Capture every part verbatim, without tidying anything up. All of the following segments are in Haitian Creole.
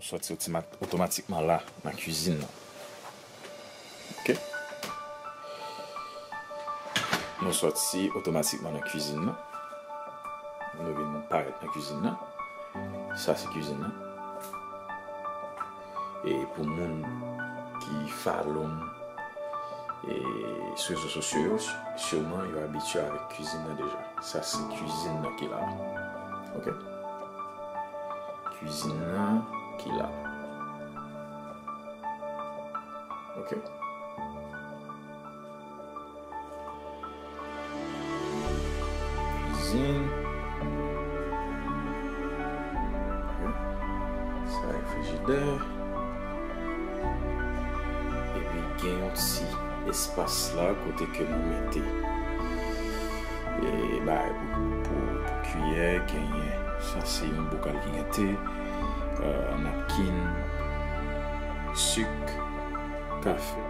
Sòti otima-, otomatikman la, nan kwizin nan. Ok? Nou sòti otomatikman nan kwizin nan. Nou vin parèt nan kwizin nan. Sa se kwizin nan. E pou moun ki follow m, e sou rezo sosyo yo, siman yo abitye avèk kwizin nan deja. Sa se kwizin nan ki la. Ok? Kwizin nan ki la. Ok? Kwizin. Ok. Sa refrijidè. Epi gen yon ti espas la kote ke nou mete, e, bagay pou, pou, pou kiyè, genyen. Sa se yon bokal ki gen te, e, napkin, sik, kafe.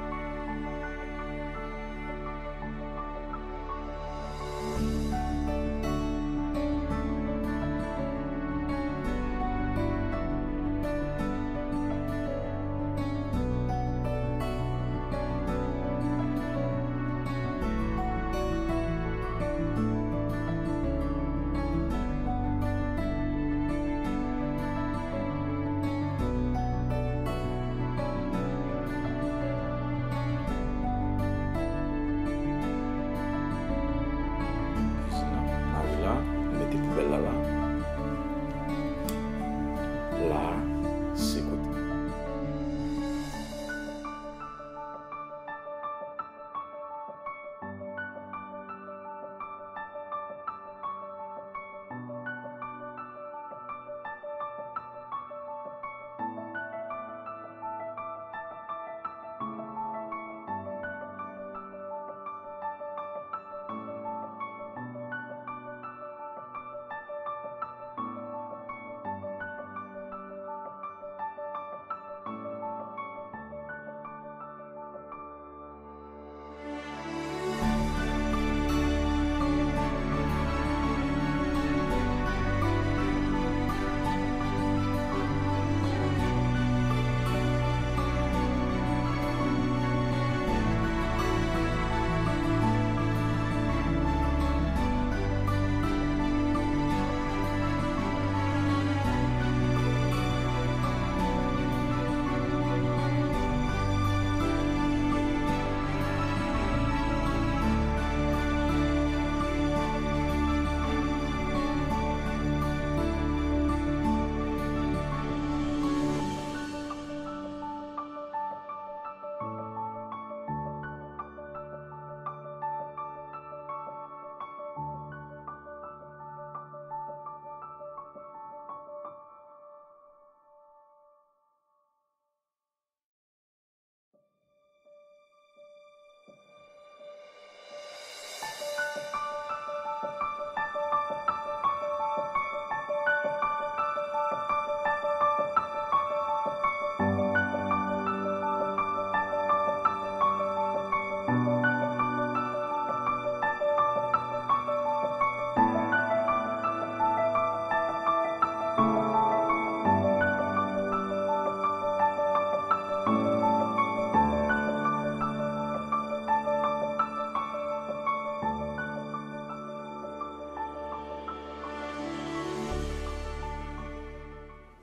Kwizin nan, n a rive la, nou mete poubèl la la. La, se kote.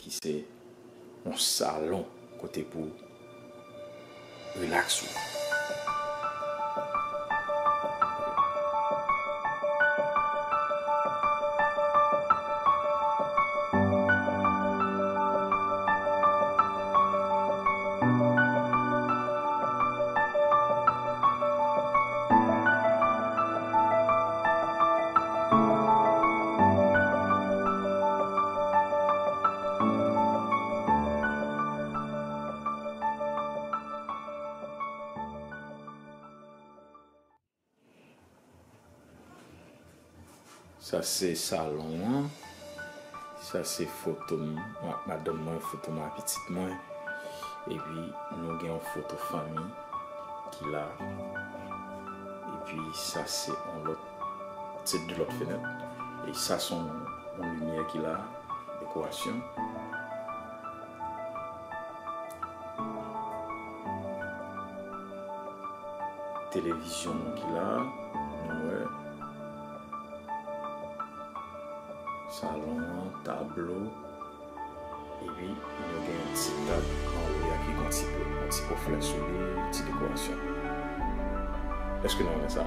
Ki se yon salon kote pou relax ou. Sa se salon an. Sa se foto m ak madanm mwen, foto m ak pitit mwen. Epi nou gen yon foto fanmi ki la. Epi sa se yon lòt, se de lòt fenèt. E sa se yon, yon limyè ki la, dekorasyon. Televizyon nou ki la, nou wè. Salon an, tablo. Epi, nou gen yon ti tab anwo a ki gen yon ti po, yon ti po flè sou li, ti dekorasyon. Èske nou renmen sa?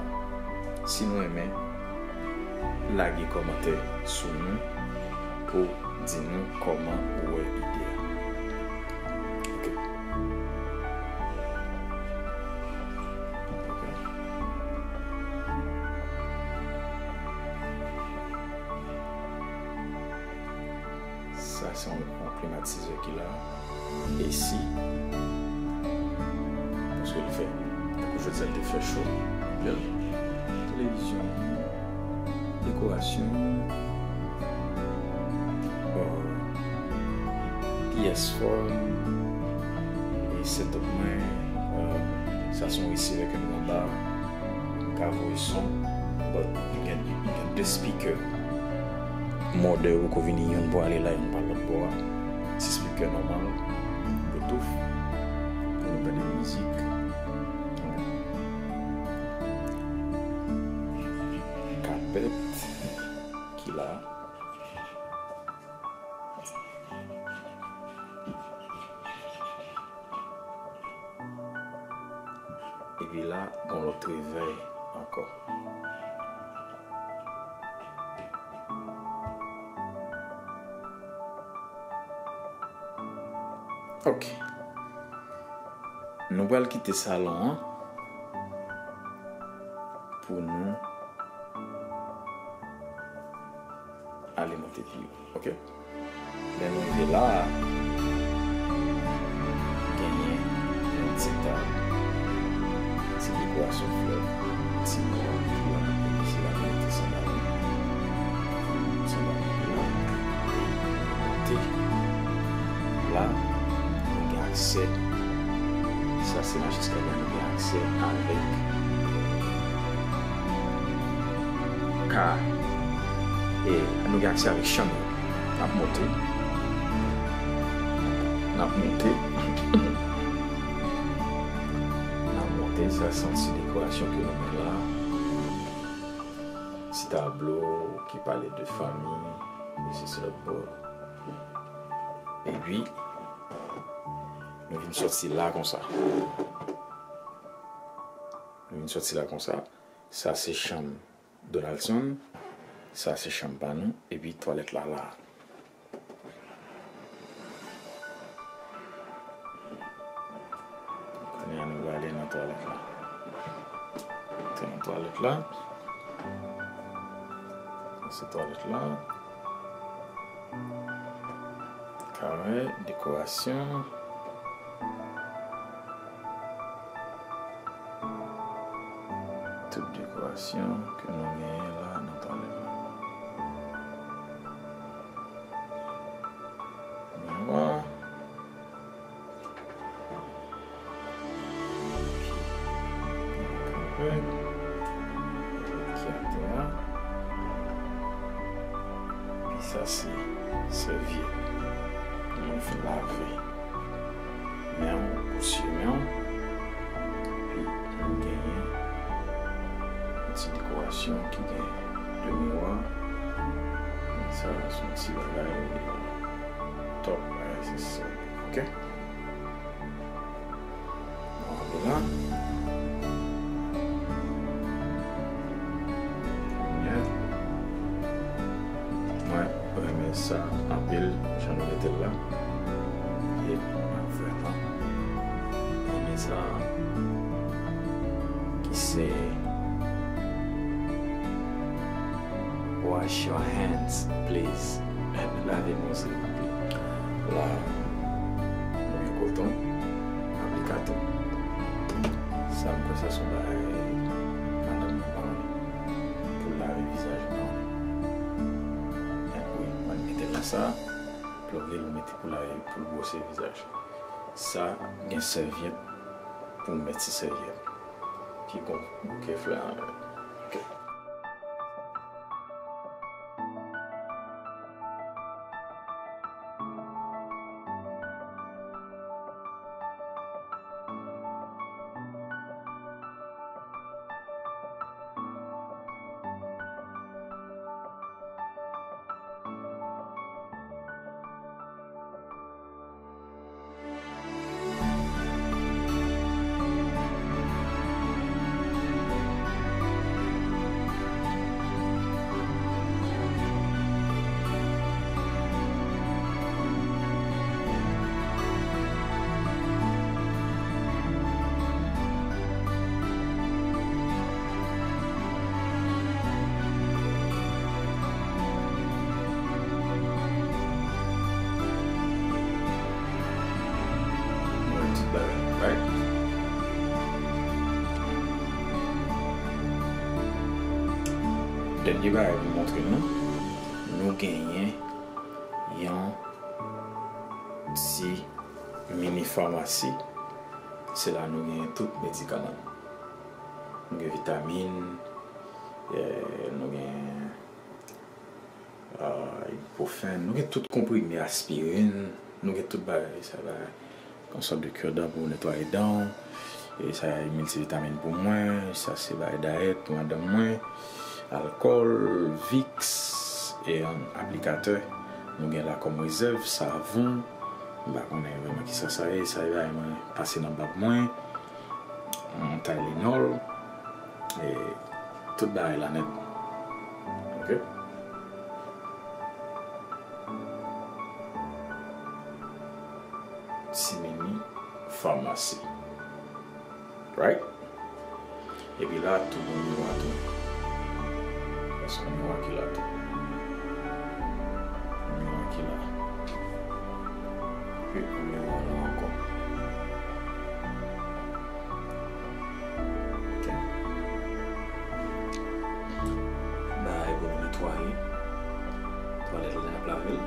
Si nou renmen, lage kòmantè sou nou pou di nou kòman ou wè ide a. Ok. Ok. Sa se yon, yon klimatizè ki la. A C. Paske li fè, tankou jodi a, li te fè cho anpil. Televizyon, dekorasyon, euh, P S four, e setup mwen, euh, sa se yon resevè ke m gen anba, m ka voye son, but m gen, m gen de speaker. Mòdè yo poko vini, youn pou ale la, youn pou al lòt bò a. Ti speaker nòmal, Bluetooth, pou nou tande mizik. Kapèt ki la. Epi la, gon lòt revèy ankò. Ok. Nou pral kite salon an pou nou ale monte pi wo. Ok? Lè nou rive la a, genyen yon ti tab, ti dekorasyon flè, ti mwa, epi se la nou mete sandal nou. Sandal nou la, e nou monte. La, nou gen aksè. Sa se mach eskalye a, nou gen aksè avèk ka, e nou gen aksè avèk chanm yo. N ap monte. N ap monte. N ap monte. Sa se yon ti dekorasyon ke nou gen la. Ti tablo ki pale de fanmi, de sesi, lòt bò. Epi, nou vin sòti la konsa. Nou vin sòti la konsa. Sa se chanm Donaldson. Sa se chanm pa nou. Epi twalèt la la. Kounye a nou prale nan twalèt la. Antre nan twalèt la. Sa se twalèt la. Kare, dekorasyon. Tout dekorasyon ke nou genyen la nan twalèt la. Miywa. Ki atè a. Epi sa se sèvyèt. Moun fin lave men w, pou siye men w. Epi nou genyen yon ti dekorasyon ki gen de miwa. Sa se yon ti bagay top, bagay se sa. Ok? Bon, antre la. Kounye a, mwen renmen sa anpil, jan nou mete l la. E mwen vrèman renmen sa, ki se Wash your hands, please. Lave men w, silvouplè. La, nou gen koton, aplikato. Sa, m kwè sa se yon bagay madanm mwen pa renmen pou l lave vizaj mwen. Wi, mwen mete l nan sa. Epi w vle l, ou mete pou lave, pou l bwose vizaj. Sa, gen sèvyèt pou w mèt ti sèvyèt ki gon bouke flè anlè. Ok. Premye bagay pou montre nou, nou genyen yon ti mini famasi. Se la nou genyen tout medikaman. Nou gen vitamin, eh, nou gen, ah, ibuprofen, nou gen tout konprime, aspirin, nou gen tout bagay, sa bagay. Yon sòt de cure-dent pou netwaye dan w. E sa e miltivitamin pou mwen. Sa se bagay dayèt pou madanm mwen. Alkòl, Vicks, e, um, aplikatè. Nou gen la kòm rezèv, savon. M pa konnen vrèman kisa sa ye. Sa e bagay mwen pase nan bab mwen. Yon Tylenol. E tout bagay la nèt. Ok? Ti mini famasi. Right? Epi la, tou gon miwa tou. Paske miwa ki la tou. Miwa ki la. Epi miwa la ankò. Ok. Bagay pou nou netwaye. Twalèt la, n ap lave l.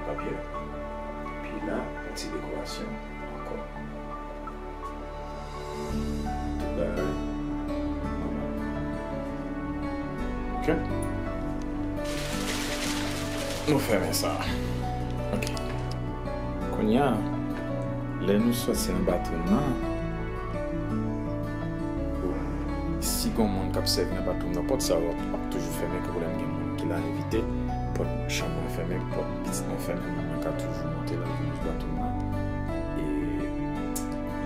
Papye. Epi la, yon ti dekorasyon ankò. Tout bagay. Ok. Nou fèmen sa. Ok. Kounye a, lè nou sòti nan bathroom nan, si gon moun k ap sèvi nan bathroom nan, pòt sa yo ap, ap toujou fèmen, kankou lè n gen moun ki la envite, pòt chanm mwen fèmen, pòt pitit mwen fèmen, moun nan ka toujou monte l al vin jis bathroom nan. E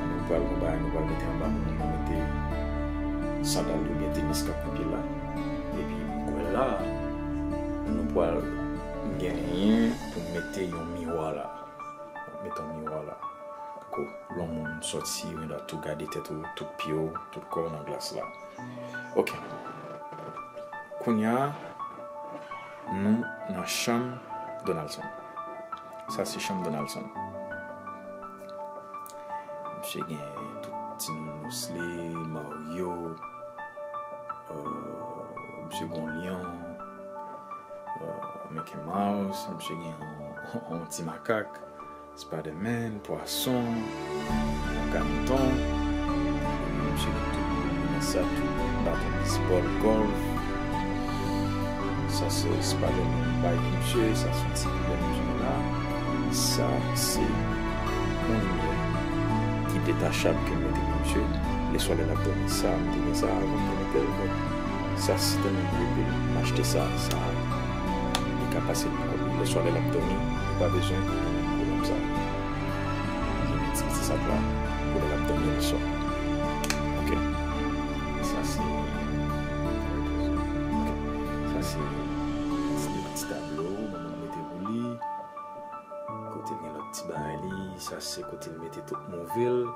nou pral gon bagay, nou pral mete anba moun nan, mete sandal li oubyen tenis k ap pou pye la. Epi m kwè la, nou pral genyen pou mete yon miwa la. Mete yon miwa la. Kou lè yon moun sòti, ou dwa tou gade tèt ou, tout pye w, tout kò w nan glas la. Ok. Kounye a, nou nan chanm Donaldson. Sa se chanm Donaldson. Misye gen tout ti nounous li, Mario, euh, misye gen yon lyon, euh, Mickey Mouse, misye gen yon, yon ti makak, Spider-Man, pwason, yon kanton. Misye gen tout nan sa tou, baton bezbòl, gòlf. Sa se Spider-Man bay pou misye, sa se yon ti poulè misye la. Sa se yon limyè ki detachab ke m mete pou misye. Leswa lè l ap dòmi, sa m te gen sa avan m te mete l, bon. Sa si tèlman m reve l, m achte sa, sa li ka pase l pou kont li. Leswa lè l ap dòmi, li pa bezwen pwoblèm sa. Li met ti, ti sak la pou lè l ap dòmi leswa. Ok. Sa se, ok. Sa se ti, ti tablo, manman m mete pou li. Kote l gen lòt ti bagay li, sa se kote l mete tout move l.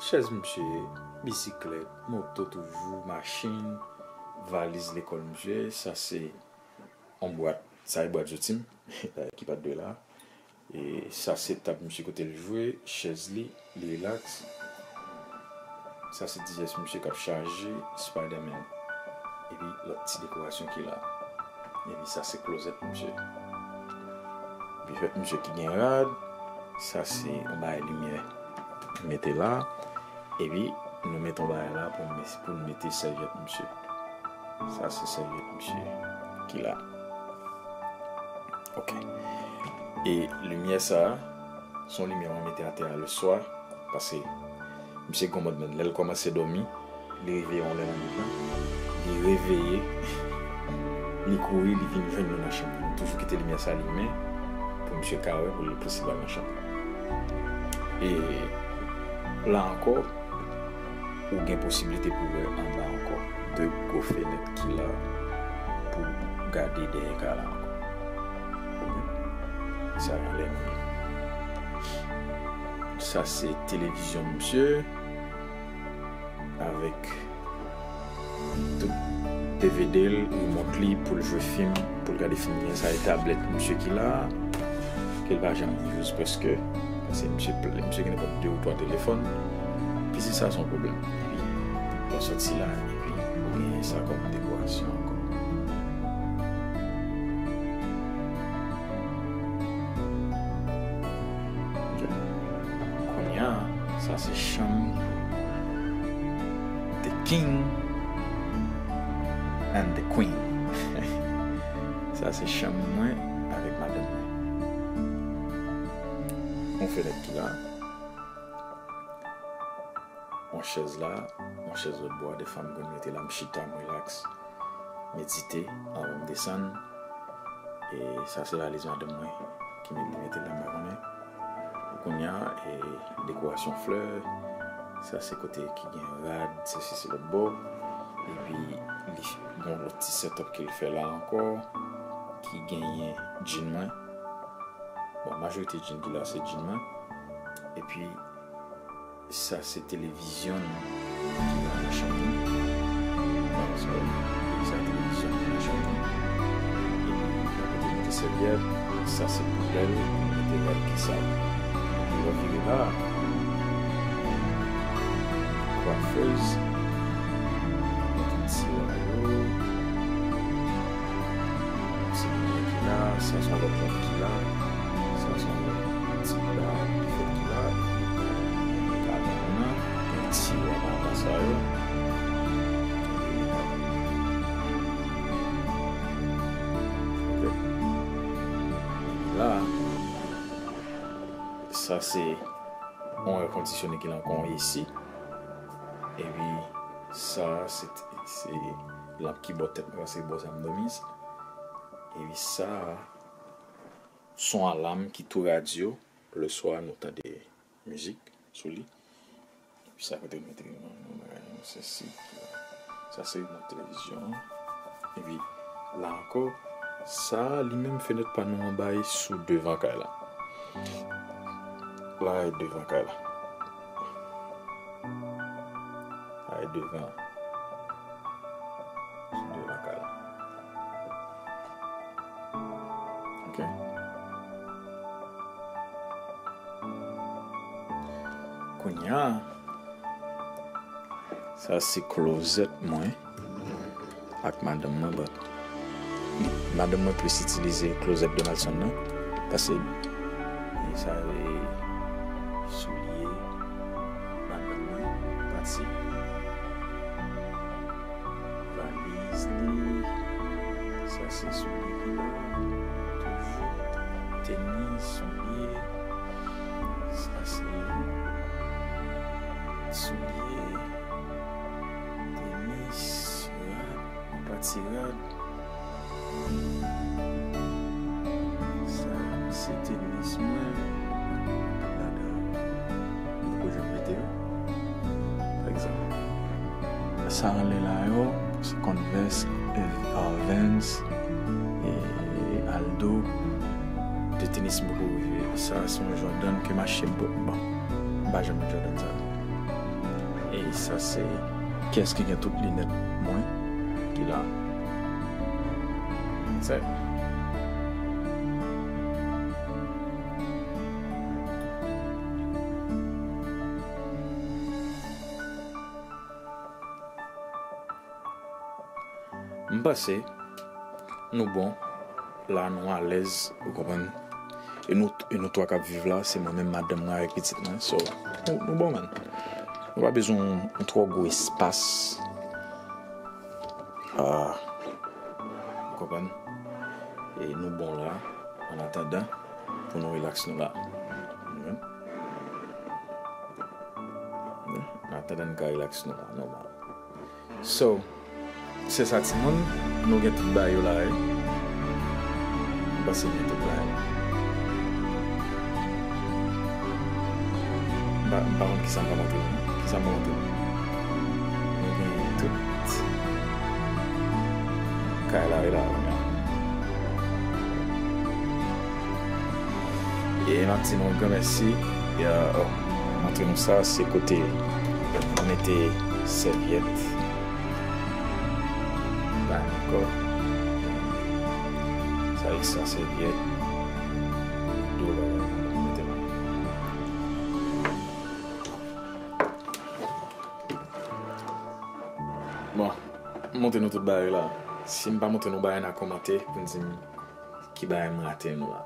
Chèz misye, bisiklèt, moto toujou, machin, valiz lekòl misye, sa se yon bwat, sa e bwat zouti m, ki pa t dwe la. E sa se tab misye kote l jwe, chèz li, li rilaks. Sa se ti chèz misye k ap chaje Spider-Man. Epi lòt ti dekorasyon ki la. Epi sa se klozèt misye. Epi fèt misye ki gen rad, sa se yon bagay limyè. Mete la. Epi nou mete yon bagay la pou n mes-, pou n mete sèvyèt misye. Sa se sèvyèt misye ki la. Ok. E limyè sa, se yon limyè mwen mete atè a leswa, paske misye gen yon mòd menm, lè l kòmanse dòmi, li reveye yon lè nan nwit lan, li reveye, li kouri, li vin jwenn nou nan chanm. Nou toujou kite limyè sa limen pou misye ka wè, pou li posib al nan chanm. E la ankò, ou gen posiblite pou wè anba ankò. De gwo fenèt ki la pou gade dèyè kay la ankò. Sa anlè nou ye. Sa se televizyon misye avèk tout D V D l, remòt li pou l jwe fim, pou l gade fim li an. Sa e tablèt misye ki la, ke l pa janm use prèske, paske misye, misye gen nenpòt de ou twa telefòn. Piti sa se yon pwoblèm. Soti la, epi ou genyen sa kòm dekorasyon ankò. Ok. Kounye a, sa se chanm the king and the queen. Sa se chanm mwen avèk madanm mwen. Yon fenèt ki la. Yon chèz la, yon chèz lòt bò a, dèfwa m konn rete la, m chita, m rilaks, medite, anvan m desann. E sa se valiz madanm mwen ki met, li mete la, m pa konnen. Kounye a, e, dekorasyon flè, sa se kote ki gen rad, se, se, se lòt bò. Epi, li gen yon lòt ti setup ke l fè la ankò, ki genyen djin mwen. Bon, majorite djin ki la, se djin mwen. Epi, sa se televizyon ki la nan chanm nan. Sa, sa televizyon ki nan chanm nan. Epi, yon kote mete sèvyèt, sa se poubèl, mete rad ki sal. Epi, lè w vire la, kwafèz, tout tiwa yo, ti limyè ki la, sa se yon lòt lòt ki la, sa se yon lòt ti bag ki fèt ki la, epi kabann nan, gen ti wapa sa yo. Ok. Epi la, sa se yon èkondisyone ki la ankò, yon A C. Epi sa se, se lanp ki bò tèt mwen, paske bò sa m dòmi. Epi sa, se yon alam ki tou radyo, leswa nou tande mizik sou li. Epi sa kote nou mete yon, yon bagay, yon sesi. Sa se yon televizyon. Epi la ankò, sa li menm fenèt pa nou anba e sou devan kay la. La e devan kay la. Sa e devan. Sou devan kay la. Ok. Kounye a, sa se klozèt mwen ak madanm mwen, but madanm mwen plis itilize klozèt Donaldson nan, paske e sa e soulye madanm mwen, pati valiz li, sa se soulye ki la, toujou, tenis, soulye, sa se soulye, tenis, rad, yon pati rad. Sa se tenis mwen. Ladan, m poko janm mete yo. Pa egzanp, sa anlè la yo, se Converse, e, a, Vans, e, Aldo. De tenis m poko rive. Sa se yon Jordan ke m achte, bon, m pa janm met Jordan sa. E sa se kès ki gen tout linèt mwen ki la. Sa. M panse nou bon, la nou alèz, ou konprann? E nou, e nou twa k ap viv la, se mwen menm, madanm mwen avèk pitit mwen. So, nou, nou bon, man. Nou pa bezwen yon, yon twò gwo espas. Ah, ou konprann? E nou bon la, an atandan, pou nou rilaks nou la. An atandan nou ka rilaks nou la, nòmal. So, se sa timoun, nou gen tout bagay yo la, wi. M panse nou gen tout bagay la. M pa, m pa konn kisa m ka montre nou. Kisa m ka montre nou? Nou gen tout kay la, wi, la, kounye a. E m ap di nou yon gran mèsi. Ya, oh, montre nou sa, se kote mwen mete sèvyèt. Ba ankò. Sa ekstra sèvyèt. Do bagay mwen mete la. Bon, m montre nou tout bagay la. Si m pa montre nou bagay, n a kòmante pou n di m ki bagay m rate nou la.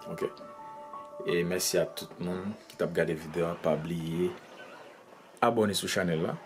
Ok. E mèsi a tout moun ki t ap gade videyo a. Pa bliye abòne sou chanèl la.